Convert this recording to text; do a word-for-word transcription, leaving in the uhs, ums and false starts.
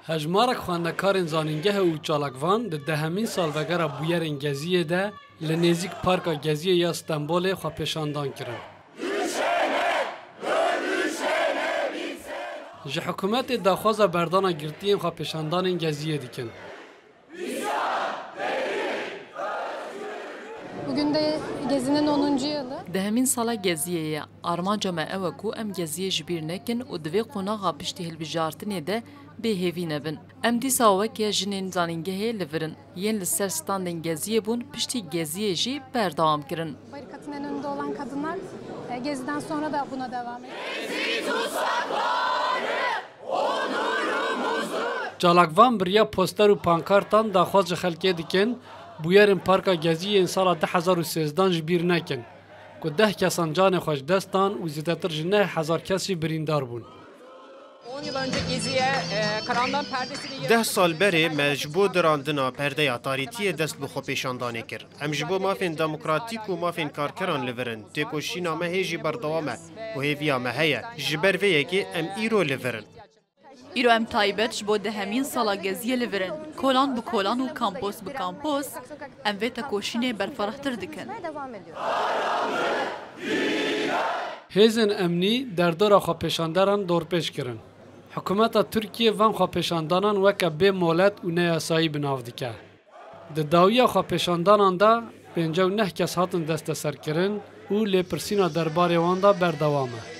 Hejmarek xwendekarên zanîngehê û çalakvan di dehemîn salvegera bûyerên Geziyê de li nêzîk Parka Geziyê ya Stenbolê xwepêşandan kirin. Ji hikûmetê daxwaza berdana girtiyên xwepêşandanên Geziyê dikin. Bugün de Gezi'nin onuncu yılı. Dehemîn sala Geziyê ye. Armanca me ew e ku em Geziyê ji bîr nekin û di vê qonaxa piştî hilbijartinê de bêhêvî nebin. Em dîsa weke jinên zanîngehê li vir in. Yên li ser standên Geziyê bûn piştî Geziyê jî berdewam kirin. Barikatın en önünde olan kadınlar e, Gezi'den sonra da buna devam etti. Çalakvan bi riya poster û pankartan daxwaz ji xelkê dikin, bûyerên Parka Geziyê yên sala du hezar û sêzdehan ji bîr nekin, ku deh kesan canê xwe ji dest dan û zêdetir ji neh hezar kes jî birîndar bûn. On yıl önce Gezi'ye e, karanlığın perdesini yırtıp... Deh sal berê me ji bo dirandina perdeya tarîtiyê dest bi xwepêşandanê kir. Em ji bo mafên demokratîk û mafên karkeran li vir in. Têkoşîna me hê jî berdewam e û hêviya me heye. Ji ber vê yekê em îro li vir in. Îro em taybet ji bo dehemîn sala Geziyê li vir in. Kolan bi kolan û kampos bi kampos em vê tekoşînê berfirehtir dikin. Hêzên emnî derdora xwepêşanderan dorpêç kirin. Hikûmeta Tirkiyê van xwepêşandanan weke bê molet û neyasayî bi nav dike. Di dawiya xwepêşandanan de pêncî û neh kes hatin desteserkirin û lêpirsîna derbarê wan de berdewam e.